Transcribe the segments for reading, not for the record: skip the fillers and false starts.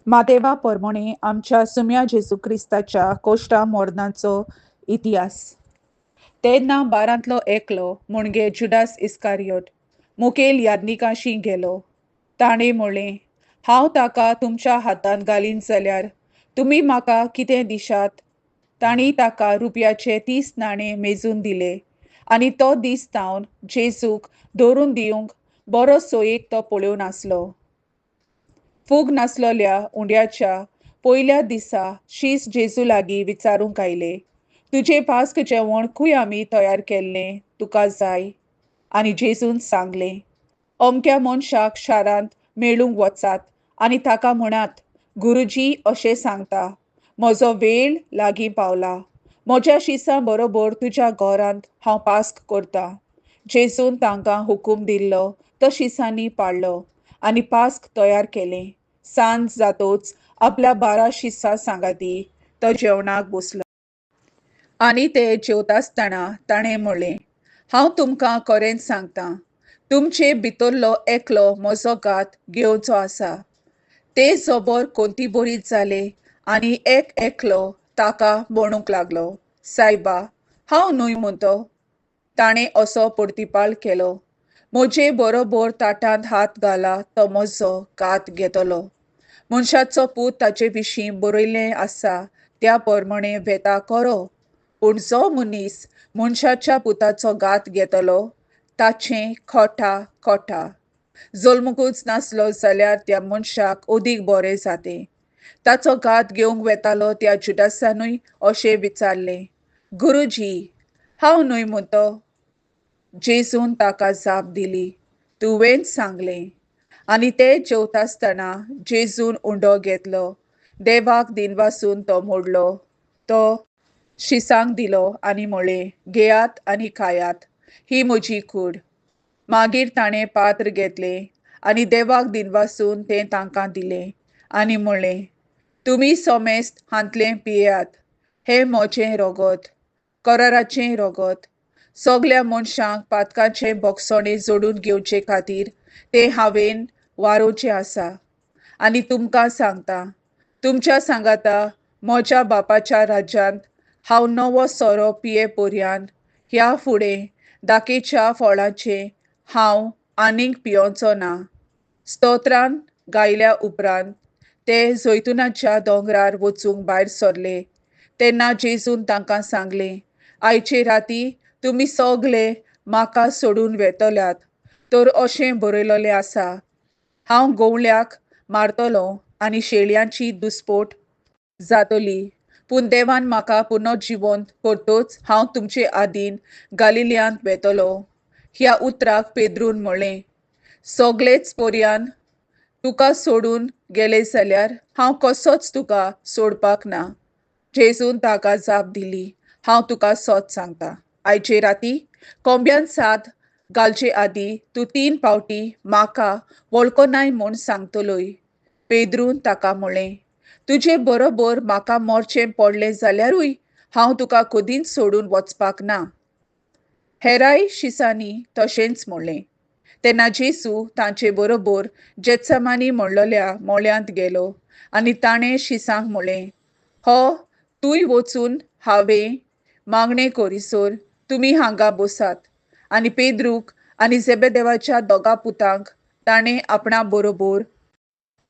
मातेवा पोरमोणे आमच्या सुम्या जेजू क्रिस्ताच्या कोश्टा मोरनाचो इतिहास. तेन्ना बारांतलो एकलो म्हणजे जुडास इस्कारियोट मुखेल याज्ञिकांशी गेलो. ताणें म्हणलें, हांव ताका तुमच्या हातांत घालीन जाल्यार तुमी म्हाका कितें दिशात? तांणी ताका रुपयाचे 30 नाणे मेजून दिले आनी तो दीस थावन जेजूक धरून दिवंक बरो सोयेक तो पळोवन आसलो. फूग नासलोल्या उंड्याच्या पयल्या दिसा शीस जेजू लागीं विचारूंक आयले, तुजें पास्क जेवण खंय आमी तयार केल्लें तुका जाय? आनी जेजून सांगलें, अमक्या मनशाक शारांत मेळूंक वचात आनी ताका म्हणात, गुरुजी अशें सांगता, म्हजो वेळ लागीं पावला, म्हज्या शिसां बरोबर तुज्या घरांत हांव पास्क करतां. जेजून तांकां हुकूम दिल्लो तो शिसांनी पाळ्ळो आनी पास्क तयार केलें. सांज जातोच आपल्या 12 शिसां सांगाती तो जेवणाक बसलो. आनी ते जेवतासतना ताणें म्हणलें, हांव तुमकां खरेंच सांगतां, तुमचे भितरलो एकलो म्हजो घात घेवचो आसा. ते जबर कोंतीबरीत जाले आनी एक एकलो ताका म्हणूंक लागलो, सायबा, हांव न्हय म्हणतो? ताणें असो प्रतिपाल केलो, म्हजे बरोबर ताटांत हात घाला तो म्हजो घात घेतलो. मनशाचो पूत ताचे विशीं बरयल्लें आसा त्या प्रमाणें वेता खरो, पूण जो मनीस मनशाच्या पुताचो घात घेतलो ताचें खोटा खोटा. जल्मुकूच नासलो जाल्यार त्या मनशाक अदीक बरें जातें. ताचो घात घेवंक वेतालो त्या जुडासानूय अशें विचारलें, गुरुजी, हांव न्हय म्हणतो? जेजून ताका जाप दिली, तुवेंच सांगलें. आनी ते जेवतासतना जेजून उंडो घेतलो, देवाक दिनवासून तो मोडलो, तो शिसांक दिलो आनी म्हणलें, घेयात आनी खायात, ही म्हजी कूड. मागीर ताणें पात्र घेतलें आनी देवाक दिनवासून तें तांकां दिलें आनी म्हणलें, तुमी सोमेस्त हांतलें पियेयात, हें म्हजें रगत, कराराचें रगत. सगल्या मनशांक पातकाचें बोगसणें जोडून घेवचे खातीर तें हांवें वारोवचें आसा. आनी तुमकां सांगता, तुमच्या सांगाता म्हज्या बापाच्या राज्यांत हांव नवो सोरो पिये पर्यान ह्या फुडें दाकेच्या फळाचें हांव आनीक पियोवचो ना. स्तोत्रान गायल्या उपरांत ते जैतुनाच्या दोंगरार वचूंक भायर सरले. तेन्ना जेजून तांकां सांगलें, आयचे राती तुमी सगले म्हाका सोडून वेतल्यात, तर अशें बरयलेलें आसा, हांव गवळ्याक मारतलो आनी शेळयांची दुस्पोट जातली. पूण देवान म्हाका पुनर्जिवंत करतोच हांव तुमचे आदीन गालिलियांत वेतलो. ह्या उतराक पेद्रून म्हणलें, सगलेच पर्यान तुका सोडून गेले जाल्यार हांव कसोच तुका सोडपाक ना. जेजून ताका जाप दिली, हांव तुका सत सांगता, आयचे राती कोंब्यान साद घालचे आदीं तूं 3 फावटी म्हाका वळखनाय म्हूण सांगतलोय. पेद्रून ताका म्हणलें, तुजे बरोबर म्हाका मरचें पडलें जाल्यारूय हांव तुका कदींच सोडून वचपाक ना. हेराय शिसांनी तशेंच म्हणलें. तेन्ना जेजू तांचे बरोबर जेत्समानी म्हणलोल्या मोळ्यांत गेलो आनी ताणें शिसांक म्हणलें, हो तूंय वचून हांवें मागणें करीसर तुमी हांगा बसात. आनी पेद्रूक आनी जेबेदेवाच्या दोगा पुतांक ताणें आपणा बरोबर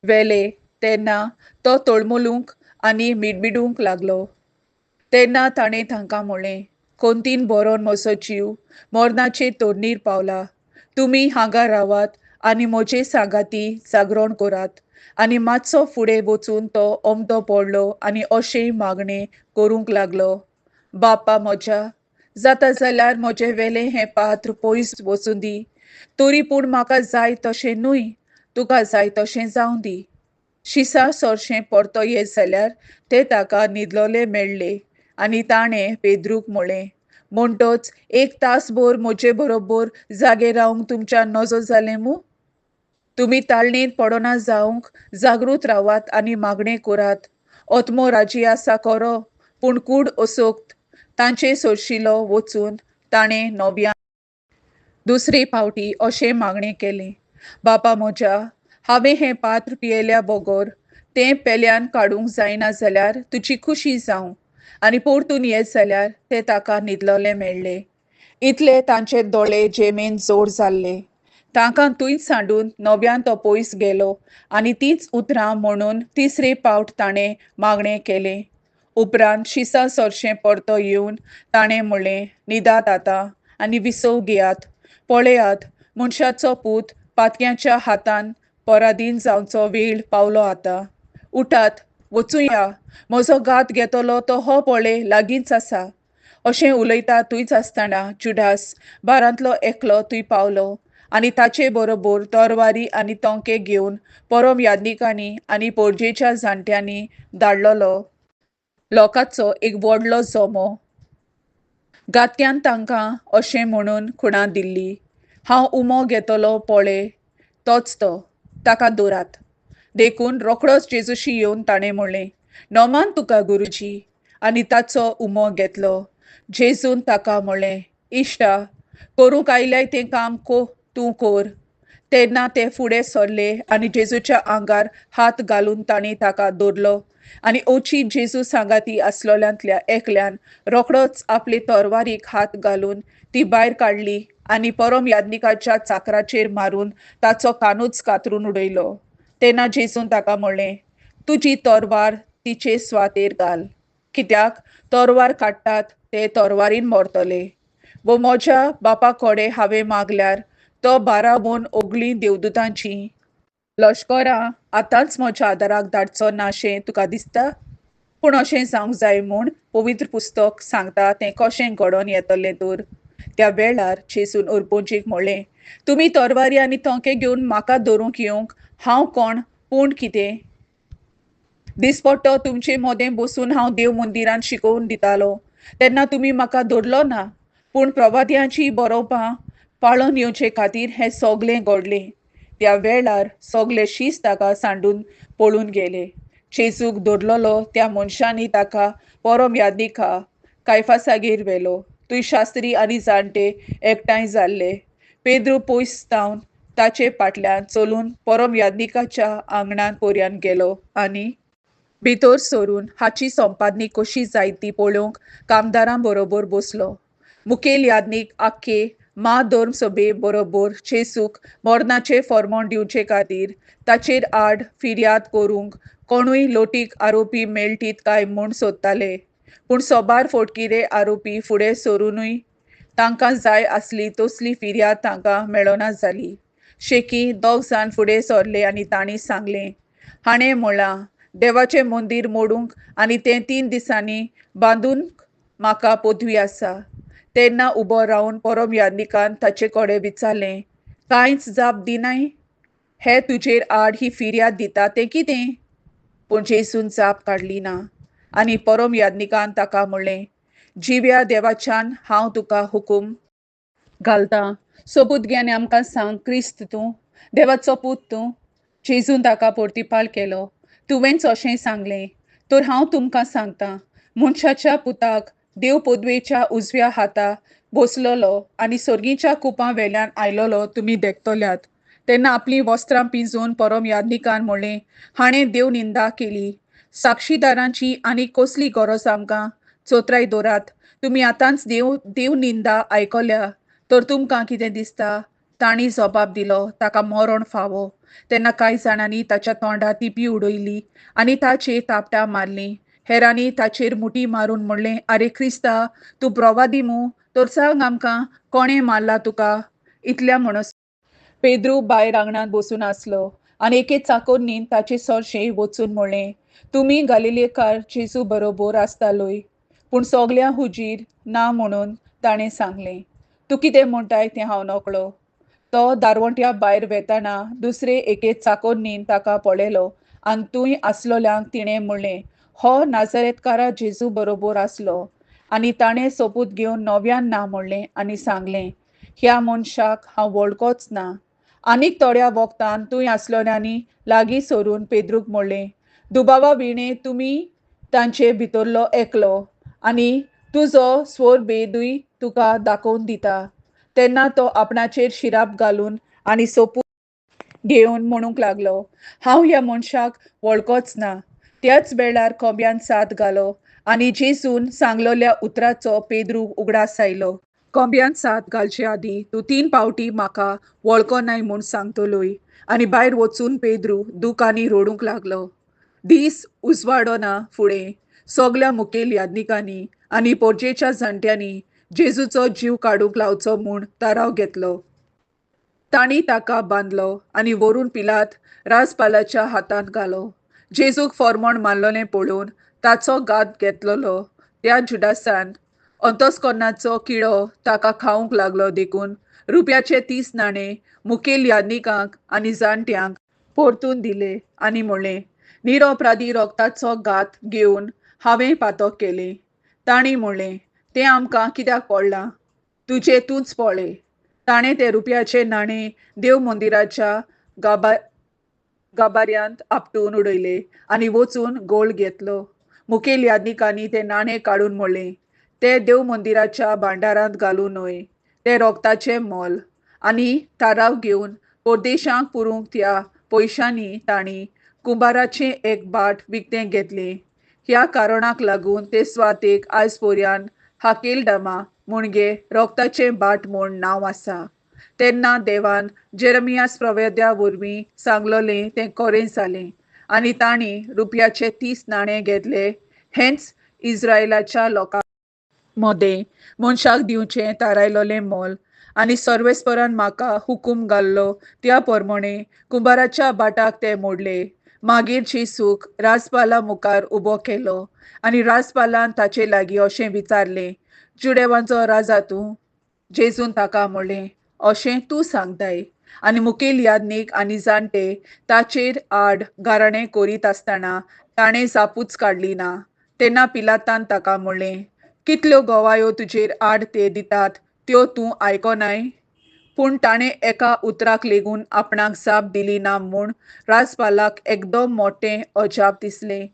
व्हेले. तेन्ना तो तळमळूंक आनी मिडमिडूंक लागलो. तेन्ना ताणें तांकां म्हणलें, कोंतीन बरोवन म्हजो जीव मरणाचे तोडणीर पावला, तुमी हांगा रावात आनी म्हजे सांगाती जागरण करात. आनी मातसो फुडें वचून तो अमतो पडलो आनी अशें मागणें करूंक लागलो, बापा म्हज्या, जाता जाल्यार म्हजें वेलें हें पात्र पयस वचूं दी, तरी पूण म्हाका जाय तशें न्हय, तुका जाय तशें जावं दी. शिसा सरशें परतो येत जाल्यार ते ताका न्हिदलोले मेळ्ळे आनी ताणें पेद्रूक म्हणलें, म्हणटच 1 तासभर म्हजे बरोबर जागे रावंक तुमच्या नजो जालें मूं? तुमी ताळणेंत पडना जावंक जागृत रावात आनी मागणें करात. आत्मो राजी आसा खरो, पूण कूड असोक्त. तांचे सोरशिलो वचून ताणें नव्यान दुसरे फावटी अशें मागणें केलें, बापा म्हज्या, हांवें हें पात्र पियेल्या बगर तें पेल्यान काडूंक जायना जाल्यार तुजी खुशी जावं. आनी परतून येत जाल्यार ते ताका न्हिदलोले मेळ्ळे. इतले तांचे दोळे जेमेन जोर जाल्ले. तांकां थंयच सांडून नव्यान तो पयस गेलो आनी तींच उतरां म्हणून तिसरे पावट ताणें मागणें केलें. उपरांत शिसा सरशें परतो येवन ताणें म्हणलें, न्हिदात आतां आनी विसव घेयात. पळयात, मनशाचो पूत पातक्यांच्या हातान परादीन जावचो वेळ पावलो आतां. उठात, वचुया. म्हजो घात घेतलो तो हो पळय लागींच आसा. अशें उलयता थंयच आसतना जुडास बारांतलो एकलो थंय पावलो आनी ताचे बरोबर तरवारी आनी तोंके घेवन परम याज्ञिकांनी आनी पोरजेच्या जाणट्यांनी धाडलेलो लोकांचो एक व्हडलो जमो. घातक्यान तांकां अशें म्हणून खुणा दिल्ली, हांव उमो घेतलो पळय तोच तो, ताका दवरात. देखून रोखडोच जेजूशी येवन ताणें म्हणलें, नमान तुका गुरुजी. आनी ताचो उमो घेतलो. जेजून ताका म्हणलें, इश्टा, करूंक आयल्याय तें काम तूं कर. तेन्ना ते फुडें सरले आनी जेजूच्या आंगार हात घालून तांणी ताका दवरलो. आनी अवचीत जेजू सांगाती आसलोल्यांतल्या एकल्यान रोखडोच आपले तरवारीक हात घालून ती भायर काडली आनी परम याज्ञिकाच्या चाकराचेर मारून ताचो कानूच कातरून उडयलो. तेन्ना जेजून ताका म्हणलें, तुजी तरवार तिचे सुवातेर घाल, कित्याक तरवार काडटात ते तरवारीन मरतले. वो म्हज्या बापा कडेन हांवें मागल्यार तो बाराबोन ओगलीं देवदूतांची लश्करां आतांच म्हज्या आदाराक धाडचो ना शें तुका दिसता? पूण अशें जावंक जाय म्हूण पवित्र पुस्तक सांगता तें कशें घडोवन येतलें तर? त्या वेळार जेजून उरपोंजीक म्हणलें, तुमी तरवारी आनी तोंके घेवन म्हाका धरूंक येवंक हांव कोण पूण कितें? दिसपट्टो तुमचे मदें बसून हांव देव मंदिरांत शिकोवन दितालो तेन्ना तुमी म्हाका धरलो ना. पूण प्रवाद्यांची बरोवपां पाळोन येवचे खातीर हें सगलें घडलें. त्या वेळार सगले शीस ताका सांडून पळून गेले. जेजूक धरलेलो त्या मनशांनी ताका परम याज्ञिका कायफासागेर व्हेलो. थंय शास्त्री आनी जाणटे एकठांय जाल्ले. पेद्रू पयस जावन ताचे फाटल्यान चलून परम याज्ञिकाच्या आंगणान पर्यान गेलो आनी भितर सरून हाची संपादनी कशी जायत ती पळोवंक कामदारां बरोबर बसलो. मुखेल याज्ञीक आख्खे म्हाधर्म सभे बरोबर जेजूक मरणाचें फर्मोण दिवचे खातीर ताचेर आड फिर्याद करूंक कोणूय लोटीक आरोपी मेळटीत काय म्हूण सोदताले. पूण सोबार फोटकिरे आरोपी फुडें सरुनूय तांकां जाय आसली तसली फिर्याद तांकां मेळना जाली. शेकी दोग जाण फुडें सरले आनी तांणी सांगलें, हाणें म्हळां, देवाचें मंदीर मोडूंक आनी तें 3 दिसांनी बांदूंक म्हाका पदवी आसा. तेन्ना उबो रावन परम याज्ञिकान ताचे कडेन विचारलें, कांयच जाप दिनाय? हे तुजेर आड ही फिर्याद दिता तें कितें? पूण जेजून जाप काडली ना. आनी परम याज्ञिकान ताका म्हणलें, जिव्या देवाच्यान हांव तुका हुकूम घालतां, सोबूत घे आनी आमकां सांग, क्रिस्त तूं, देवाचो पूत तूं? जेजून ताका प्रतिपाल केलो, तुवेंच अशें सांगलें, तर हांव तुमकां सांगतां, मनशाच्या पुताक देव पदवेच्या उजव्या हाता बसलोलो आनी सर्गीच्या कुपां वेल्यान आयलोलो तुमी देखतल्यात. तेन्ना आपलीं वस्त्रां पिंजून परम याज्ञिकान म्हणलें, हाणें देव निंदा केली. साक्षीदारांची आनी कसली गरज आमकां? चोत्राय दवरात, तुमी आतांच देव निंदा आयकल्या, तर तुमकां कितें दिसता? तांणी जबाब दिलो, ताका मरण फावो. तेन्ना कांय जाणांनी ताच्या तोंडार तिपी उडयली आनी ताचेर थापटां मारलीं. हेरांनी ताचेर मुठी मारून म्हणलें, आरे क्रिस्ता, तूं प्रवादी मू? तर सांग आमकां, कोणें मारला तुका? इतल्या म्हणस पेद्रू भायर आंगणांत बसून आसलो आनी एके चाकोरनीन ताचे सरशें वचून म्हणलें, तुमी गालिलेकार जेजू बरोबर आसतालोय. पूण सगल्यां हुजीर ना म्हणून ताणें सांगलें, तूं कितें म्हणटाय तें हांव नकळो. तो दारवंट्या भायर वेताना दुसरे एके चाकोरनीन ताका पळयलो आनी थंय आसलोल्यांक तिणें म्हणलें, हो नाझरेतकारा जेजू बरोबर आसलो. आनी ताणें सोपूत घेवन नव्यान ना म्हणलें आनी सांगलें, ह्या मनशाक हांव वळखोच ना. आनीक थोड्या वखदान थंय आसलोल्यांनी लागीं सरून पेद्रूक म्हणलें, दुबावा विणें तुमी तांचे भितरलो एकलो आनी तुजो स्वरभेदूय तुका दाखोवन दिता. तेन्ना तो आपणाचेर शिराप घालून आनी सोपूत घेवन म्हणूंक लागलो, हांव ह्या मनशाक वळखच ना. त्याच वेळार कोंब्यान साद घालो आनी जेजून सांगलोल्या उतराचो पेद्रूक उगडास आयलो. कोंब्यान साद घालचे आदीं तूं तीन पावटी म्हाका वळखनाय म्हूण सांगतलोय. आनी भायर वचून पेद्रू दुकांनी रडूंक लागलो. दीस उजवाडना फुडें सगल्या मुखेल याज्ञिकांनी आनी परजेच्या जाणट्यांनी जेजूचो जीव काडूंक लावचो म्हूण थाराव घेतलो. तांणी ताका बांदलो आनी व्हरून पिलात राजपालाच्या हातांत घालो. जेजूक फॉर्मोण मारलोलें पळोवन ताचो घात घेतलेलो त्या जुडासान अंतस्करणाचो किडो ताका खावंक लागलो देखून रुपयाचे 30 नाणे मुखेल याज्ञिकांक आनी जाणट्यांक परतून दिले आनी म्हणलें, निरपराधी रोगताचो घात घेवन हांवें पातक केलें. तांणी म्हणलें, तें आमकां कित्याक पडलां? तुजें तूंच पळय. ताणें ते रुपयाचे नाणे देव मंदिराच्या गाभाऱ्यांत आपटून उडयले आनी वचून गोळ घेतलो. मुखेल याज्ञिकांनी ते नाणे काडून म्हणलें, ते देव मंदिराच्या भांडारांत घालूं न्हय, ते रोगताचें मोल. आनी थाराव घेवन परदेशांक पुरूंक त्या पयशांनी तांणी कुंभाराचें एक भाट विकतें घेतलें. ह्या कारणाक लागून ते सुवातेक आयज पर्यान हाकेलडामा म्हणजे रोगताचें भाट म्हूण नांव आसा. तेन्ना देवान जेरमियास प्रवेद्या वरवीं सांगलोलें तें खरें जालें आनी तांणी रुपयाचे 30 नाणे घेतले. हेंच इस्रायलाच्या लोकां मदें मनशाक दिवचें थारायलोलें मोल. आनी सर्वेस्परान म्हाका हुकूम घाल्लो त्या प्रमाणें कुंभाराच्या भाटाक ते मोडले. मागीर जेजूक राजपाला मुखार उबो केलो आनी राजपालान ताचे लागीं अशें विचारलें, जुदेवांचो राजा तूं? जेजून ताका म्हणलें, अशें तूं सांगताय. आनी मुखेल याज्ञीक आनी जाणटे ताचेर आड गाराणें करीत आसतना ताणें जापूच काडली ना. तेन्ना पिलातान ताका म्हणलें, कितल्यो गवायो तुजेर आड ते दितात त्यो तूं आयकनाय? पूण ताणें एका उतराक लेगून आपणाक जाप दिली ना म्हूण राजपालाक एकदम मोटें अजाप दिसलें.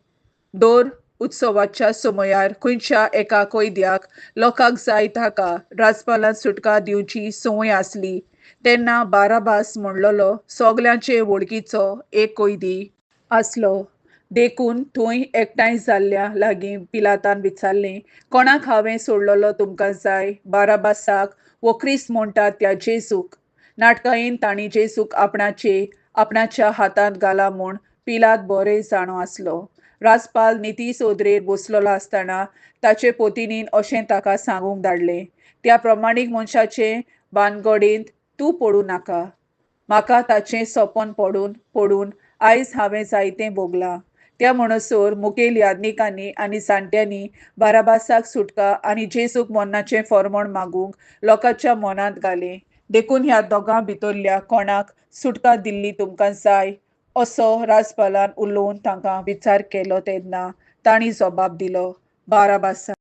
दर उत्सवाच्या समयार खंयच्या एका कैद्याक लोकांक जाय ताका राजपालान सुटका दिवची संवय आसली. तेन्ना बाराबास म्हणलोलो सगल्यांचे वळखीचो एक कैदी आसलो. देखून थंय एकठांय जाल्ल्या लागीं पिलातान विचारलें, कोणाक हांवें सोडलेलो तुमकां जाय, बाराबासाक वो क्रिस्त म्हणटात त्या जेजूक? नाटकायेन तांणी जेजूक आपणाच्या हातांत घाला म्हूण पिलात बरें जाणो आसलो. राजपाल निती सोदरेर बसलेलो आसतना ताचे पतिनीन अशें ताका सांगूंक धाडलें, त्या प्रमाणीक मनशाचे भानगडींत तूं पडूं नाका. म्हाका ताचें सपन पडून पडून आयज हांवें जायतें भोगलां. त्या म्हणसर मुखेल याज्ञिकांनी आनी जाणट्यांनी बाराबासाक सुटका आनी जेजूक मरणाचें फॉर्मण मागूंक लोकांच्या मनांत घालें. देखून ह्या दोगां भितरल्या कोणाक सुटका दिल्ली तुमकां जाय असो राजपालान उलोवन तांकां विचार केलो तेन्ना तांणी जबाब दिलो, बाराबासा.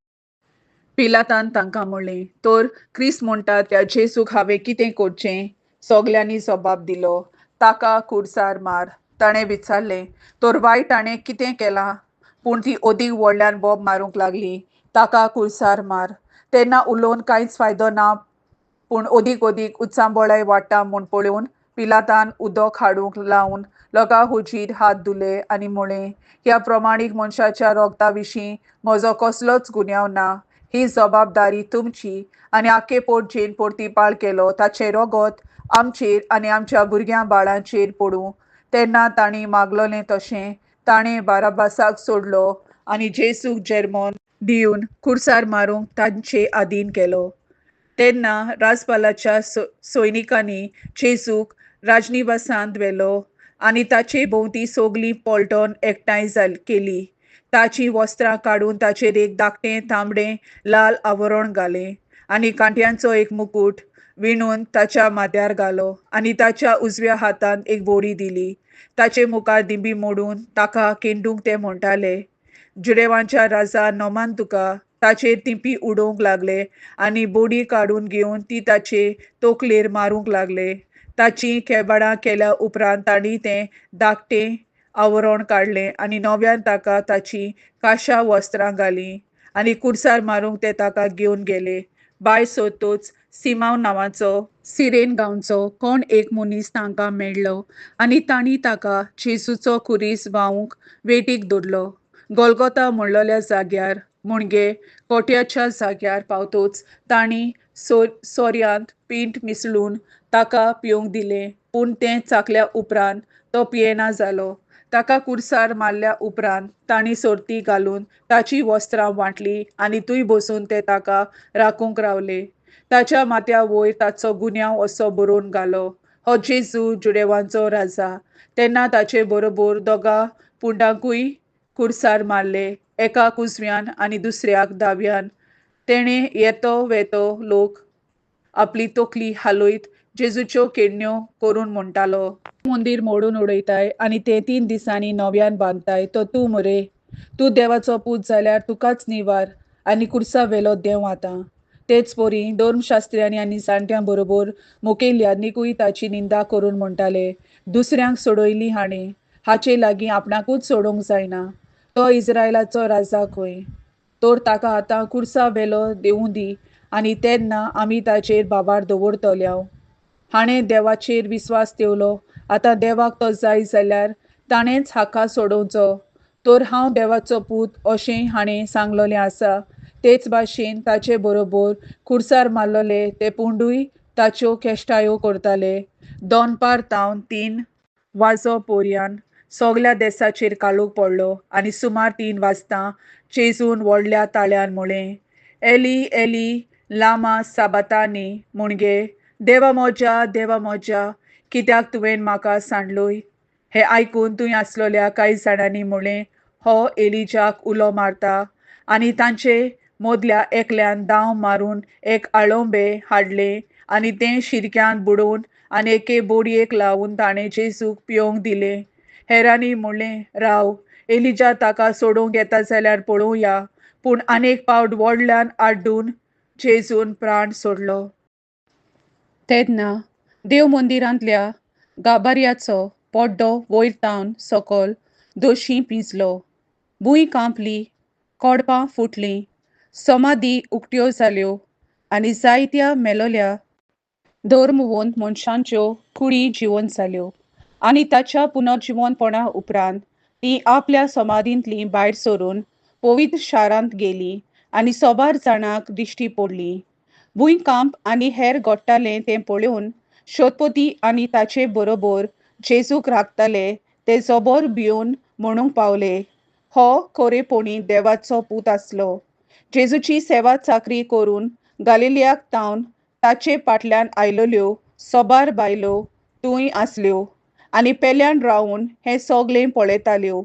पिलातान तांकां म्हणलें, तर क्रिस्त म्हणटा त्या जेजूक हांवें कितें करचें? सगल्यांनी जबाब दिलो, ताका कुर्सार मार. ताणें विचारलें, तर वायट ताणें कितें केलां? पूण ती अदीक व्हडल्यान बोब मारूंक लागली, ताका कुर्सार मार. तेन्ना उलोवन कांयच फायदो ना, पूण अदीक अदीक उचांबळाय वाडटा म्हूण पळोवन पिलातान उदक हाडूंक लावन लोकां हुजीर हात धुले आनी म्हणलें, ह्या प्रमाणीक मनशाच्या रोगता विशीं म्हजो कसलोच गुन्यांव ना. ही जबाबदारी तुमची. आनी आख्खे पोटजेन परतिपाळ केलो, ताचें रोगत आमचेर आनी आमच्या भुरग्यां बाळांचेर पडूं. तेन्ना तांणी मागलोलें तशें ताणें बाराबासाक सोडलो आनी जेजूक जेर्मोन दिवन कुर्सार मारूंक तांचे आदीन केलो. तेन्ना राजपालाच्या सैनिकांनी जेजूक राजनिवासांत व्हेलो आनी ताचे भोंवती सगली पलटण एकठांय केली. ताचीं वस्त्रां काडून ताचेर एक धाकटें तांबडें लाल आवरण घालें आनी कांट्यांचो एक मुकूट विणून ताच्या माथ्यार घालो आनी ताच्या उजव्या हातांत एक बोडी दिली. ताचे मुखार दिंबी मोडून ताका केंडूंक ते म्हणटाले, जुदेवांच्या राजा नोमान तुका. ताचेर तिंपी उडोवंक लागले आनी बोडी काडून घेवन ती ताचे तकलेर मारूंक लागले. ताचीं केबाडां केल्या उपरांत तांणी तें धाकटें आवरण काडलें आनी नव्यान ताका ताचीं काशा वस्त्रां घालीं आनी कुर्सार मारूंक ते ताका घेवन गेले. भायर सरतच सिमांव नांवाचो सिरेन गांवचो कोण एक मनीस तांकां मेळ्ळो आनी तांणी ताका जेजूचो खुरीस व्हांवूंक वेटीक दवरलो. गोलगोता म्हणलोल्या जाग्यार, म्हणजे कोट्याच्या जाग्यार पावतच तांणी सोऱ्यांत पींट मिसळून ताका पिवंक दिलें, पूण तें चाखल्या उपरांत तो पियेना जालो. ताका कुर्सार मारल्या उपरांत तांणी सोर्ती घालून ताचीं वस्त्रां वांटलीं आनी थंय बसून ते ताका राखूंक रावले. ताच्या माथ्या वयर ताचो गुन्यांव असो बरोवन घालो, हो जेजू जुदेवांचो राजा. तेन्ना ताचे बरोबर दोगां पुंडांकूय कुर्सार मारले, एकाक उजव्यान आनी दुसऱ्याक दाव्यान. तेणें येतो वेतो लोक आपली तकली हालयत जेजूच्यो केडण्यो करून म्हणटालो, मंदीर मोडून उडयताय आनी तें 3 दिसांनी नव्यान बांदताय तो तूं मरे? तूं देवाचो पूत जाल्यार तुकाच निवार आनी कुर्सा वेलो देंव आतां. तेच परी धर्मशास्त्र्यांनी आनी जाणट्यां बरोबर मुखेल याज्ञिकूय ताची निंदा करून म्हणटाले, दुसऱ्यांक सोडयली हाणें, हाचे लागीं आपणाकूच सोडोवंक जायना. तो इस्रायलाचो राजा खंय? तर ताका आतां कुर्सा वेलो देवूं दी आनी तेन्ना आमी ताचेर भावार दवरतल्याव. हाणें देवाचेर विस्वास ठेवलो, आतां देवाक तो जाय जाल्यार ताणेंच हाका सोडोवचो. तर हांव देवाचो पूत अशें हाणें सांगलोलें आसा. तेच भाशेन ताचे बरोबर कुर्सार मारलोले ते पुंडूय ताच्यो केश्टायो करताले. दोनपार तावन 3 वाजो पोरयान सगल्या देसाचेर काळोख पडलो आनी सुमार 3 वाजतां जेजून व्हडल्या ताळ्यान म्हळें, एली एली लामा साबातानी, म्हणजे देवा म्हज्या देवा म्हज्या कित्याक तुवें म्हाका सांडलोय? हें आयकून थंय आसलोल्या कांय जाणांनी म्हळें, हो एलिजाक उलो मारता. आनी तांचे मदल्या एकल्यान धांव मारून एक आळोंबे हाडलें आनी तें शिरक्यांत बुडोवन आनी एके बोडयेक लावन ताणें जेजूक पिवंक दिलें. हेरांनी म्हणलें, राव, एलिजा ताका सोडोवंक येता जाल्यार पळोवया. पूण आनेक पावट व्हडल्यान आड्डून जेजून प्राण सोडलो. तेन्ना देव मंदिरांतल्या गाभाऱ्याचो पड्डो वयर तावन सकल दोशी पिंजलो. भूंय कांपली, कोडपां फुटलीं, समाधी उक्त्यो जाल्यो आनी जायत्या मेलोल्या धर्मवंत मनशांच्यो कुडी जिवन जाल्यो. आनी ताच्या पुनर्जिवनपणा उपरांत ती आपल्या समाधींतली भायर सरून पवित्र शारांत गेली आनी सोबार जाणांक दिश्टी पडली. भुंयकांप आनी हेर घडटालें तें पळोवन शोधपती आनी ताचे बरोबर जेजूक राखताले ते जबर भिवन म्हणूंक पावले, हो खरेपणी देवाचो पूत आसलो. जेजूची सेवा चाकरी करून गालिलियाक तावन ताचे फाटल्यान आयलोल्यो सोबार बायलो थंय आसल्यो आनी पेल्यान रावून हें सगलें पळयताल्यो.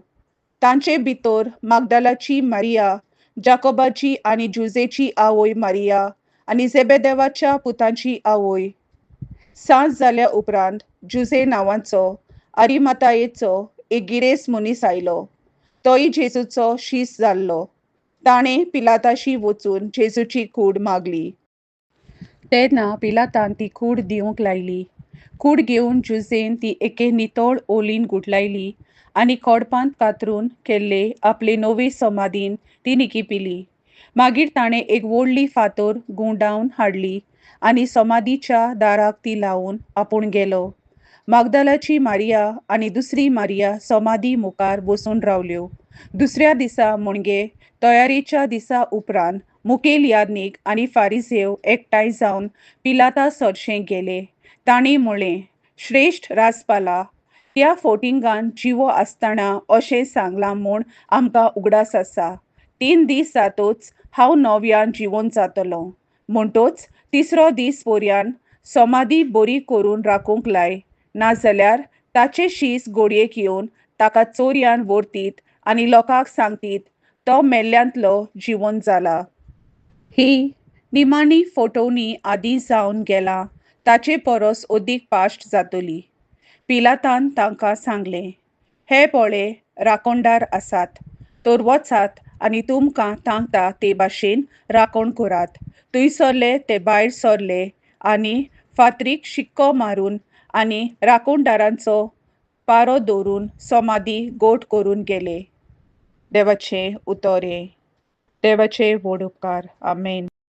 तांचे भितर मागदालाची मारिया, जाकोबाची आनी जुजेची आवय मारिया आनी जेबेदेवाच्या पुतांची आवय. सांज जाल्या उपरांत जुजे नांवाचो आरिमातायेचो एक गिरेस्त मनीस आयलो. तोय जेजूचो शीस जाल्लो. ताणें पिलाताशी वचून जेजूची कूड मागली. तेन्ना पिलातान ती कूड दिवंक लायली. कूड घेवन जुजेन ती एके नितळ ओलीन गुठलायली आनी कोडपांत कातरून केल्ले आपले नवे समाधीन ती निकिपिली. मागीर ताणें एक व्हडली फातर घुंवडावन हाडली आनी समाधीच्या दाराक ती लावन आपूण गेलो. मागदालाची मारिया आनी दुसरी मारिया समाधी मुखार बसून रावल्यो. दुसऱ्या दिसा म्हणजे तयारेच्या दिसा उपरांत मुखेल याज्ञीक आनी फारिजेव एकठांय जावन पिलाता सरशें गेले. तांणी म्हळें, श्रेश्ठ राजपाला, त्या फोटिंगान जिवो आसतना अशें सांगलां म्हूण आमकां उगडास आसा. 3 दीस जातच हांव नव्यान जिवन जातलो. म्हणटच तिसरो दीस पर्यान समाधी बरी करून राखूंक लाय, नाजाल्यार ताचे शीस घोडयेक येवन ताका चोरयान व्हरतीत आनी लोकांक सांगतीत तो मेल्ल्यांतलो जिवन जाला. ही निमाणी फटोवणी आदीं जावन गेला ताचे परस अदीक पाश्ट जातली. पिलातान तांकां सांगलें, हे पळे राखणदार आसात, तर वचात आनी तुमकां तांकता ते भाशेन राखण करात. थंयसरले ते भायर सरले आनी फातरीक शिक्को मारून आनी राखणदारांचो पारो दवरून समाधी गोट करून गेले. देवाचें उतर हें. देवाचे व्हड उपकार. आमेन.